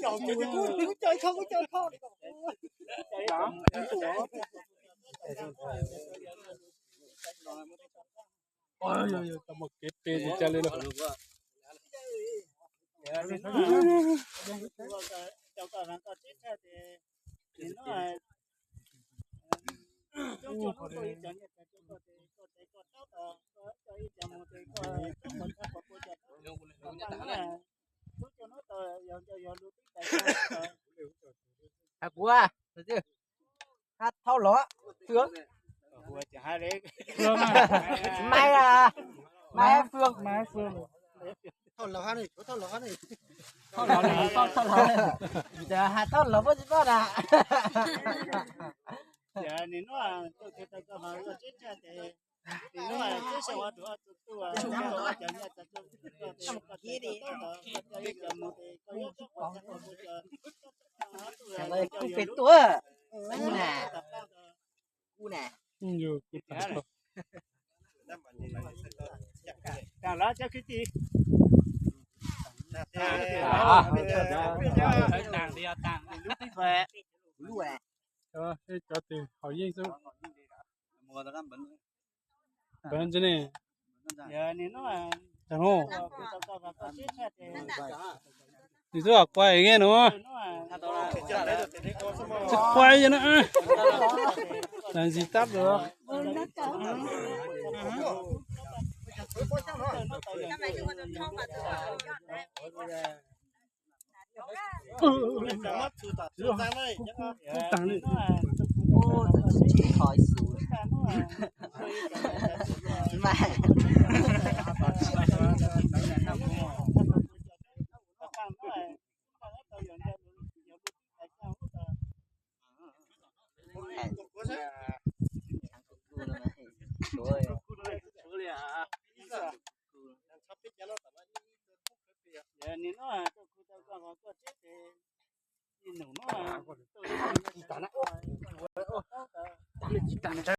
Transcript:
Tau muaj kev pe li cas li no. Hais kuv, hais Thauj Lov, Phương. Mai à, Mai Phương. Thauj Lov, Thauj Lov, Thauj Lov, hais Thauj Lov puab tsis paub na. Kuv pem tuaj, kuv na, kuv na. Cov twg haus yeej xwb. Npawg ntse ne. Tsis quay no. Tsis quay no. Làm gì tắt được.